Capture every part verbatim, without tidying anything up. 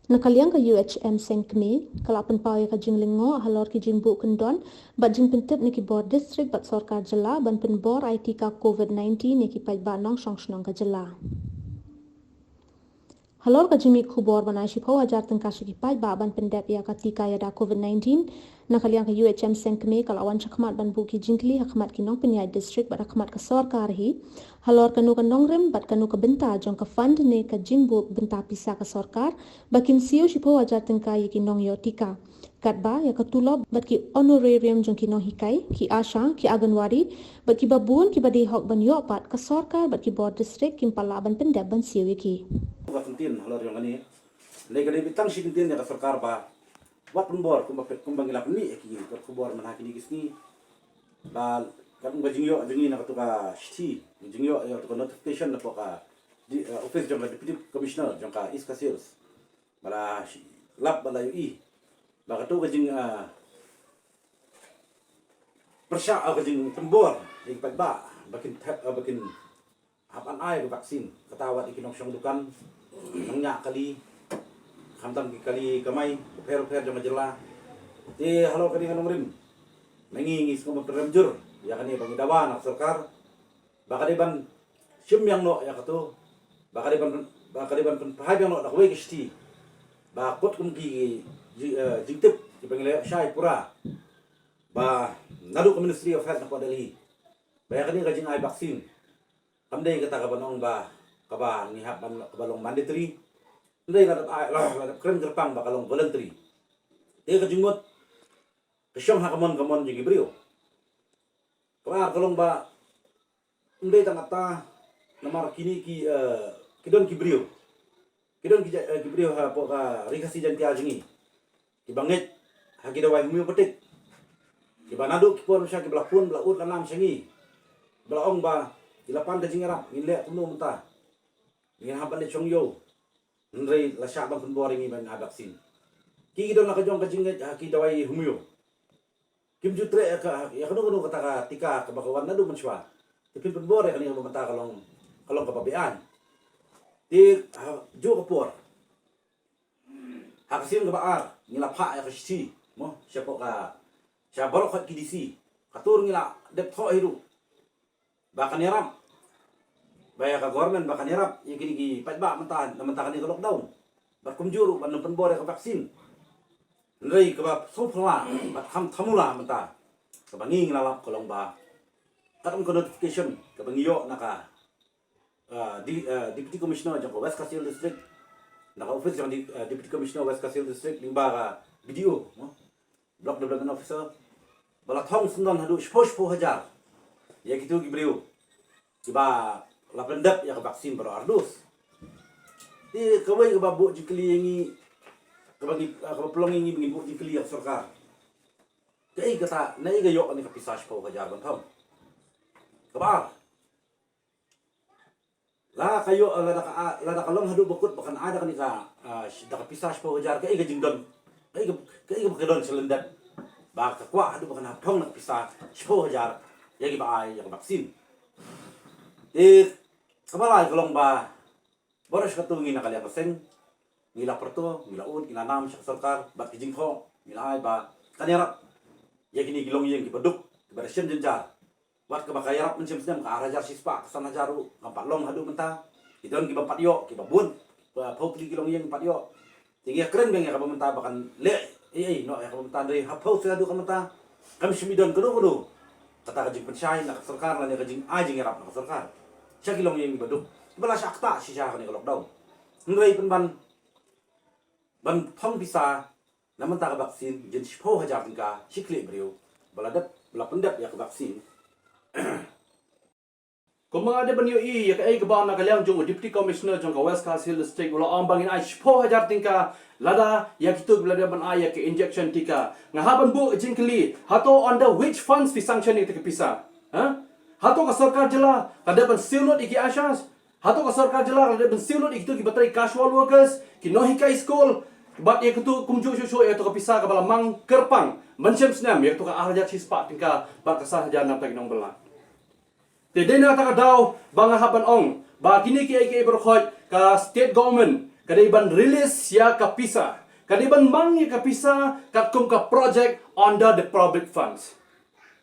Na ka liang ka U H M Seng Kmie, ka la pynpaw ïa ka jinglyngngoh halor ki jingbuh kyndon bad jingpyntip na ki bor district bad sorkar jylla ban pynbor ai tika COVID nineteen ïa ki paidbah nongshong shnong ka jylla. Halor ka jingmih khubor ban ai shiphew hajar tyngka sha ki paidbah ban pyndep ïa ka tika ïada COVID nineteen, na ka liang ka U H M Seng Kmie ka la wan shakhmat ban buh ki jingkylli hakhmat ki nongpynïaid district bad hakhmat ka sorkar hi halor kano ka nongrim bad kano ka bynta jong ka fund ne ka jingbuh bynta pisa ka sorkar ba kin siew shiphew hajar tyngka ïa ki nongïoh tika. Katba ïa ka tulop bad ki honorarium jong ki nonghikai, ki ASHA, ki Anganwadi bad kiba bun kiba dei hok ban ïoh pat, ka sorkar bad ki bor district kim pat lah ban pyndep ban siew ïa ki. Ka kyntien halor jong kane. Lei ka dei beit tang shi kyntien ïa ka sorkar ba wat pynbor kumba pet kumba ngi la pynmih ïa ki kot khubor man ha kine ki sngi. Ba ka kumba jingïoh jong ngi na katu ka shithi, jingïoh ïa katu ka notification na ka di, eh, office jong ka Deputy Commissioner jong ka East Khasi Hills. Ba la shi- lap ba la ïohi ba katu ka jing, ah, pyrshah, ah, ka jingpynbor ïa ki paidbah ba kin thep, ah, ba kin hap ban ai ka vaccine. Kata wat ïa ki nongshong dukan, nongñiah kali, khamtam ki kali kamai bapher bapher jong ka jylla. Te halor kane ka nongrim, ma ngi ngi sngewbha ban pynrem jur ïa kane ba ngi dawa na ka sorkar ba ka dei ban shim biang noh ïa katu, ba ka dei ban, ba ka dei ban pynphai biang noh da kawei ka shithi ba kut kum ki ji-, eh, jingtip kiba ngi la ïoh shai pura ba naduh ka Ministry of Health na Delhi ba ïa kane ka jingai vaccine kam dei kata kaba nong ba kaba ngi hap ban kaba long mandatory. Hynrei la dep ai, la, la dep kren kyrpang ba ka long voluntary. Te ka jingmut ka shong ha ka mon ka mon jong ki briew. Kaba ar ka long ba ym dei tang kata namar kine ki, eh, ki don ki briew. Ki don ki ja-, eh, ki briew hapoh ka Ri Khasi Jaiñtia jong ngi kiba ngeit ha ki dawai homeopathic. Kiba naduh ki por sha kiba la phone, ba la ud la nam sha ngi, ba la ong ba ki la pan ka jingïarap, ngin leh kumno mynta, ngin hap ban leit shong ïew. Hynrei la shah ban pynbor ïa ngi ban ai vaccine. Ki don la ka jong ka jingngeit ha ki dawai homeo. Kim ju treh ïa ka, ïa kano kano kata ka tika kaba ka wan naduh mynshuwa. Te phin pynbor ïa kane kaba mynta ka long, ka long kaba beaiñ. Te ha juh ka por, ha ka sien kaba ar ngi la phah ïa ka shithi, mo, shapoh ka, sha baroh khoit ki D C. Ka tur ngi la dep thoh hi ruh ba kan ïarap, ba ïa ka government ba kan ïarap ïa kine ki paidbah mynta, na mynta kane ka lockdown. Bad kumjuh ruh ban pynbor ïa ka vaccine. Hynrei kaba sngewphylla bad kham thamula mynta kaba ngi ngi la lap ka long ba katkum ka notification kaba ngi ïoh na ka, ah, di, ah, Deputy Commissioner jong ka West Khasi Hills District, na ka office jong di, ah, Deputy Commissioner West Khasi Hills District lyngba ka B D O, no? Block Development Officer, ba la thong syndon haduh shiphew shiphew hajar ïa kitu ki briew kiba la pyndep ïa ka vaccine baroh ar dos. Te kawei kaba buh jingkylli ïa ngi, kaba ngi, kaba pynlong ïa ngi ba ngin buh jingkylli ïa ka sorkar. Kaei kata, naei ka ïoh kane ka pisa shiphew hajar ban thong? Kaba ar, la ka ïoh, lada ka, lada ka long haduh ba kut ba kan ai da kane ka, ah, sh-, da ka pisa shiphew hajar, kaei ka jingdon, kaei ka, kaei kaba ka don sha lyndet ba ka kwah haduh ba kan hap thong na ka pisa shiphew hajar ïa kiba ai ïa ka vaccine? Te kaba lai ka long ba baroh shi katta ngi na ka liang ka seng ngi la pyrto, ngi la ud, ngi la nam sha ka sorkar bad ki jingthoh ngi la ai ba kan ïarap ïa kine ki longïing kiba duk, kiba da shem jynjar. Wat kaba ka ïarap mynshem snem ka ar hajar shispah, ka san hajar ruh kam pat long haduh mynta. Ki don kiba pat ïoh, kiba bun, ba phew tylli ki longïing pat ïoh. Te ngi ïakren biang ïa kaba mynta ba kan leh ei ei noh ïa kaba mynta, hynrei ha phew snem haduh ka mynta kam shym i don kano kano kata ka jingpynshai na ka sorkar lane ka jingai jingïarap na ka sorkar sha ki longïing kiba duk, kiba la shah ktah shisha ha kane ka lockdown. Hynrei pynban ban thong pisa na mynta ka vaccine jin shiphew hajar tyngka shi khlieh briew ba la dep, ba la pyndep ïa ka vaccine. Kumba nga dei ban ïohi ïa kaei kaba na ka liang jong u Deputy Commissioner jong ka West Khasi Hills District, u la ong ba ngin ai shiphew hajar tyngka lada ïa kitu ba la dep ban ai ïa ka injection tika. Nga hap ban buh jingkylli, hato under which funds phi sanction ïa ka pisa? Ha? Hato ka sorkar jylla ka dep ban siew lut ïa ki ASHAs? Hato ka sorkar jylla ka dep ban siew lut ïa kitu kiba trei casual workers, ki nonghikai skul, bad ïa kitu kumjuh shuh shuh ïa katu ka pisa kaba la mang kyrpang mynshem snem, ïa katu ka ar hajar shispah tyngka bad ka san hajar na bynta ki nongbylla. Te dei na kata ka daw ba nga hap ban ong ba kine kiei kiei baroh khoit ka state government ka dei ban release ïa ka pisa, ka dei ban mang ïa ka pisa katkum ka project under the public funds.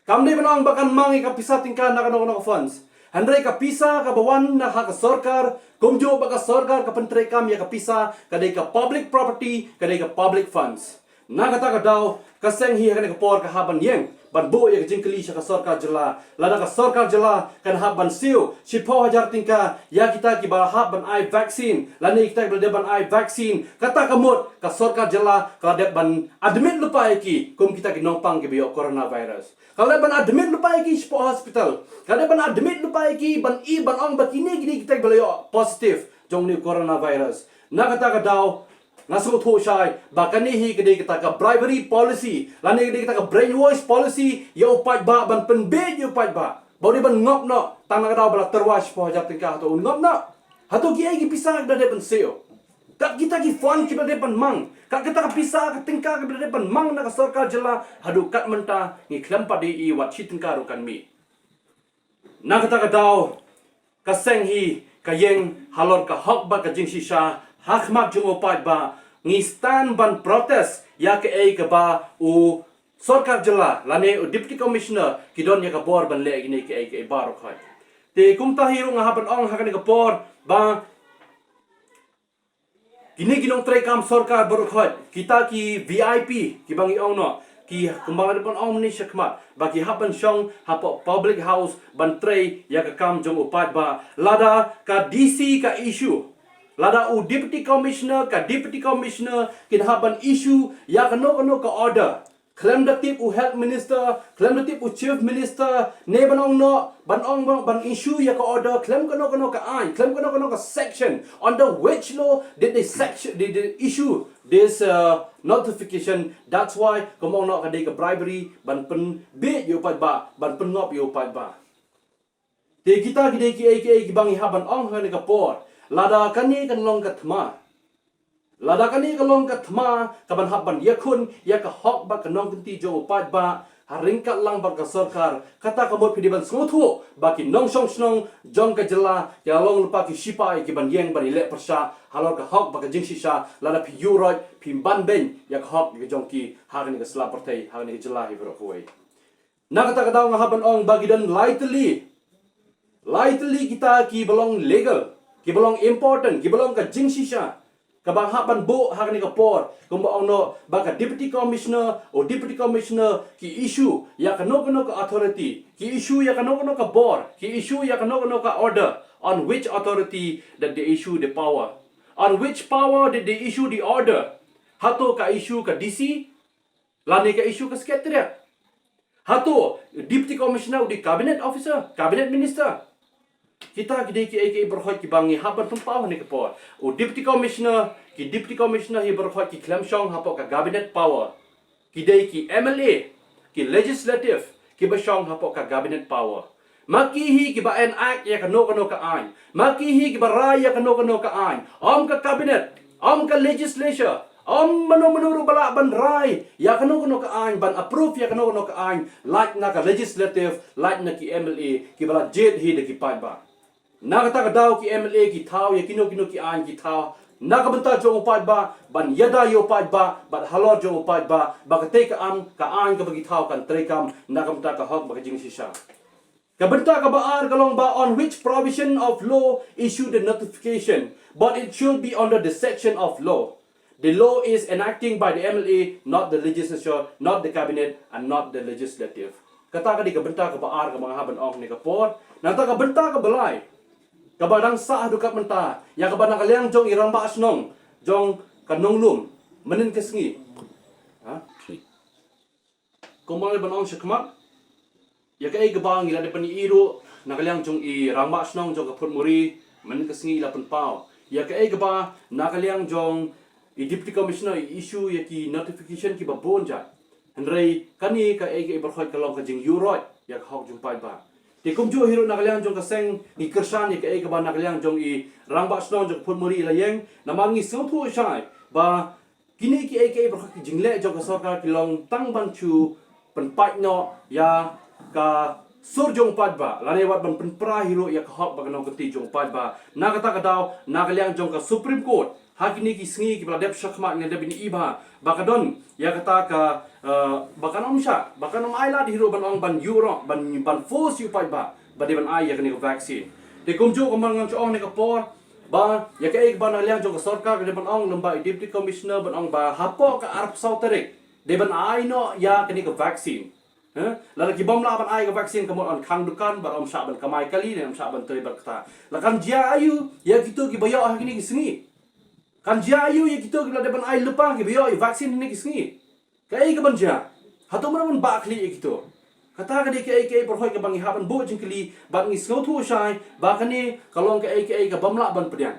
Kam dei ban ong ba kan mang ïa ka pisa tyngka na kano kano ka funds. Hynrei ka pisa kaba wan na ha ka sorkar, kumjuh ba ka sorkar ka pyntreikam ïa ka pisa, ka dei ka public property, ka dei ka public funds. Na kata ka daw, ka seng hi ha kane ka por ka hap ban ïeng ban buh ïa ka jingkylli sha ka sorkar jylla. Lada ka sorkar jylla kan hap ban siew shiphew hajar tyngka ïa kita kiba hap ban ai vaccine, lane kita kiba la dep ban ai vaccine, kata ka mut ka sorkar jylla ka la dep ban admit lypa ïa ki kum kita ki nongpang kiba ïoh coronavirus. Ka la dep ban admit lypa ïa ki shapoh hospital. Ka la dep ban admit lypa ïa ki ban i ban ong ba kine kine kita kiba la ïoh positive jong une u coronavirus. Na kata ka daw, nga sngewthuh shai ba kane hi ka dei kata ka bribery policy, lane ka dei kata ka brainwash policy ïa u paidbah, ban pynbiej ïa u paidbah ba u dei ban ngop noh, tang na ka daw ba la tyrwa shiphew hajar tyngka, hato un ngop noh? Hato kiei ki pisa kiba la dep ban siew? Kat kita ki fund kiba la dep ban mang, kat kita ka pisa ka tyngka kiba la dep ban mang na ka sorkar jylla, haduh kat mynta ngi khlem pat ïohi wat shi tyngka ruh kan mih. Na kata ka daw, ka seng hi ka ïeng halor ka hok bad ka jingshisha ha khmat jong u paidbah. Ngi stand ban protest ïa kaei kaba u sorkar jylla lane u deputy commissioner ki don ïa ka bor ban leh kine kaei kaei baroh khoit. Te kumta hi ruh nga hap ban ong ha kane ka por ba kine ki nongtreikam sorkar baroh khoit, kita ki V I P kiba ngi ong noh, ki kumba nga dang ong mynne shakhmat, ba ki hap ban shong hapoh public house ban trei ïa ka kam jong u paidbah. Lada ka D C ka issue, lada u deputy commissioner, ka deputy commissioner kin hap ban issue ïa kano kano ka order khlem da tip u health minister, khlem da tip u chief minister, ne ban ong noh, ban ong noh, ban issue ïa ka order khlem kano kano ka aiñ, khlem kano kano ka section. Under which law did they section, did they issue this uh, notification? That's why kumba ong noh, ka dei ka bribery ban pynbiej ïa u paidbah, ban pynngop ïa u paidbah. Te kita ki dei kiei kiei kiba ngi hap ban ong ha kane ka por. Lada kane kan long ka thma, lada kane ka long ka thma kaban hap ban ïakhun ïa ka hok bad ka nongkynti jong u paidbah ha ryngkat lang bad ka sorkar, kata ka mut phi dei ban sngewthuh ba ki nongshong shnong jong ka jylla ki la long lypa ki shipai kiban ïeng ban ïaleh pyrshah halor ka hok bad ka jingshisha. Lada phi ïuhroit, phi ban beiñ ïa ka hok ïa ka jong ki ha kane ka sla pyrthei, ha kane ka jylla hi baroh kawei. Na kata ka daw nga hap ban ong ba ki don lai tylli, lai tylli kita kiba long legal, kiba long important, kiba long ka jingshisha, kaba hap ban buh ha kane ka por. Kumba ong noh, ba ka deputy commissioner, u deputy commissioner ki issue ïa kano kano ka authority, ki issue ïa kano kano ka bor, ki issue ïa kano kano ka order. On which authority that they issue the power? On which power did they issue the order? Hato ka issue ka D C? Lane ka issue ka secretariat? Hato deputy commissioner u dei cabinet officer, cabinet minister? Kita ki dei kiei kiei baroh khoit kiba ngi hap ban pynpaw ha kane ka por. U deputy commissioner, ki deputy commissioner hi baroh khoit ki khlem shong hapoh ka cabinet power. Ki dei ki M L A, ki legislative, kiba shong hapoh ka cabinet power. Ma ki hi kiba enact ïa kano kano ka aiñ, ma ki hi kiba rai ïa kano kano ka aiñ. Ym ka cabinet, ym ka legislature, ym mano mano ruh ba lah ban rai ïa kano kano ka aiñ, ban approve ïa kano kano ka aiñ, lait na ka legislative, lait na ki M L A kiba la jied hi da ki paidbah. Na kata ka daw ki M L A ki thaw ïa kino kino ki aiñ, ki thaw na ka bynta jong u paidbah, ban ïada ïa u paidbah bad halor jong u paidbah, ba katei ka aiñ, ka aiñ kaba ki thaw kan treikam na ka bynta ka hok bad ka jingshisha. Ka bynta kaba ar ka long ba, on which provision of law issue the notification, but it should be under the section of law. The law is enacting by the M L A, not the legislature, not the cabinet, and not the legislative. Kata ka dei ka bynta kaba ar kaba nga hap ban ong ha kane ka por. Nangta ka bynta kaba lai, kaba dang sah haduh katne mynta, ïa kaba na ka liang jong i rangbah shnong jong ka Nonglum mynhynnin ka sngi, ha? Kumba nga la dep ban ong shakhmat, ïa kaei kaba ngi la dep ban ïohi ruh na ka liang jong i rangbah shnong jong ka Photmuri mynhynnin ka sngi i la pynpaw. Ïa kaei kaba na ka liang jong i deputy commissioner i issue ïa ki notification kiba bun jait. Hynrei kane kaei kaei baroh khoit ka long ka jingïuhroit ïa ka hok jong u paidbah. Te kumjuh hi ruh na ka liang jong ka seng ngi kyrshan ïa kaei kaba na ka liang jong i rangbah shnong jong ka Photmuri i la ïeng, namar ngi sngewthuh shai ba kine kiei kiei baroh ki jingleh jong ka sorkar ki long tang ban shu pynpait noh ïa ka sur jong u paidbah, lane wat ban pynpra hi ruh ïa ka hok bad ka nongkynti jong u paidbah. Na kata ka daw, na ka liang jong ka Supreme Court, Ha kine ki sngi kiba la dep shakhmat ngi la dep ïohi ba, ba ka don ïa kata ka, eh, ba kan ym shah, ba kan ym ailad hi ruh ban ong ban ïuh ruh, ban, ban force ïa u paidbah ba dei ban ai ïa kane ka vaccine. Te kumjuh kumba nga la ong ha kane ka por, ba ïa kaei kaba na liang jong ka sorkar ka dei ban ong, lem bad i Deputy Commissioner ban ong ba hapoh ka arphew saw tarik dei ban ai noh ïa kane ka vaccine. Ha? Lada ki bym lah ban ai ka vaccine, ka mut yn khang dukan, bad ym shah ban kamai kali, ne ym shah ban trei bad kata. La kan jia aïu ïa kito kiba ïoh ha kine ki sngi? Kan jia aïu ïa kito kiba la dep ban ai lypa, kiba ïoh ïa vaccine ha kine ki sngi? Kaei kaban jia? Hato mano ban bah khlieh ïa kito? Kata ka dei kaei kaei baroh kaba ngi hap ban buh jingkylli, bad ngi sngewthuh shai ba kane ka long kaei kaei kabym lah ban pdiang.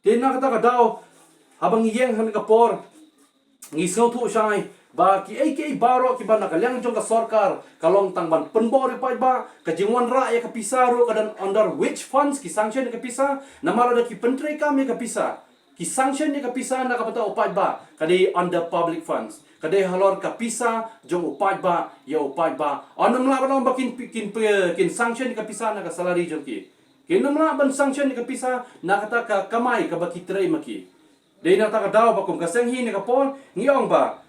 Te na kata ka daw, haba ngi ïeng ha kane ka por, ngi sngewthuh shai ba kiei kiei baroh kiba na ka liang jong ka sorkar ka long tang ban pynbor ïa u paidbah. Ka jingwanrah ïa ka pisa ruh ka don under which funds ki sanction ïa ka pisa, namar lada ki pyntreikam ïa ka pisa, ki sanction ïa ka pisa na ka bynta u paidbah, ka dei under public funds, ka dei halor ka pisa jong u paidbah ïa u paidbah. Ym lah ban ong ba kin, kin, kin sanction ïa ka pisa na ka salary jong ki. Kin ym lah ban sanction ïa ka pisa na kata ka kamai kaba ki trei ma ki. Dei na kata ka daw ba kum ka seng hi ha kane ka por ngi ong ba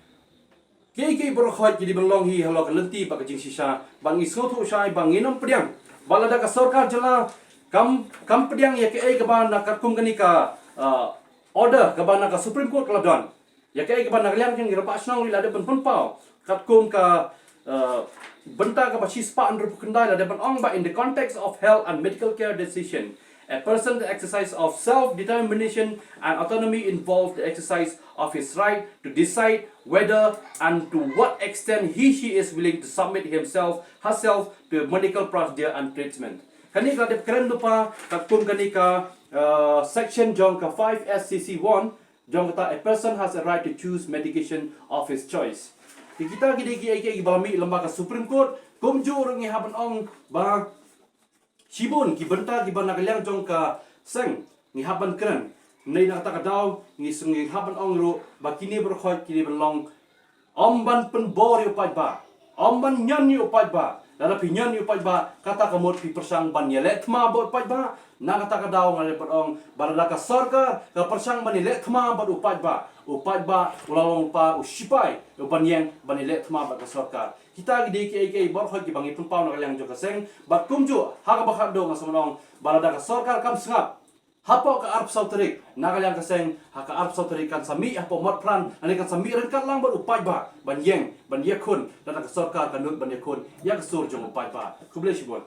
kiei kiei baroh ki dei ban long hi halor ka lynti bad ka jingshisha, ba ngi sngewthuh shai ba ngin ym pdiang ba lada ka sorkar jylla kam, kam pdiang ïa kaei kaba na katkum kane ka, uh, order kaba na ka Supreme Court ka la don. Ïa kaei kaba na ka liang jong ngi rangbah shnong ruh la dep ban pynpaw katkum ka, uh, bynta kaba shispah hynriewphew khyndai la dep ban ong ba in the context of health and medical care decision, a person's exercise of self-determination and autonomy involve the exercise of his right to decide whether and to what extent he, she is willing to submit himself, herself to a medical procedure and treatment. Kane ka dep kren lypa katkum kane ka, uh, section jong ka five S C C one, jong kata, a person has a right to choose medication of his choice. Te kita ki dei kiei kiei kiba la mih lyngba ka Supreme Court. Kumjuh ruh ngi hap ban ong ba shibun ki bynta kiba na ka liang jong ka seng ngi hap ban kren. Hynrei na kata ka daw ngi seng ngi hap ban ong ruh ba kine baroh ki dei ban long, ym ban pynbor ïa u paidbah, ym ban ñion ïa u paidbah. Lada phi ñion ïa u paidbah, kata ka mut phi pyrshang ban ïaleh thma bad u paidbah. Na kata ka daw nga la dep ban ong ba lada ka sorkar ka pyrshang ban ïaleh thma bad u paidbah, u paidbah u la long pat u shipai uban ïeng ban ïaleh thma bad ka sorkar. Kita ki dei kiei kiei baroh kiba ngi pynpaw na ka liang jong ka seng. Bad kumjuh ha kaba khatduh nga sngewbha ban ong ba lada ka sorkar kam sngap hapoh ka arphew saw tarik, na ka liang ka seng ha ka arphew saw tarik kan sa mih hapoh Motphran, lane kan sa mih ryngkat lang bad u paidbah ban ïeng ban ïakhun, lada ka sorkar kan nud ban ïakhun ïa ka sur jong u paidbah. Khublei shibun.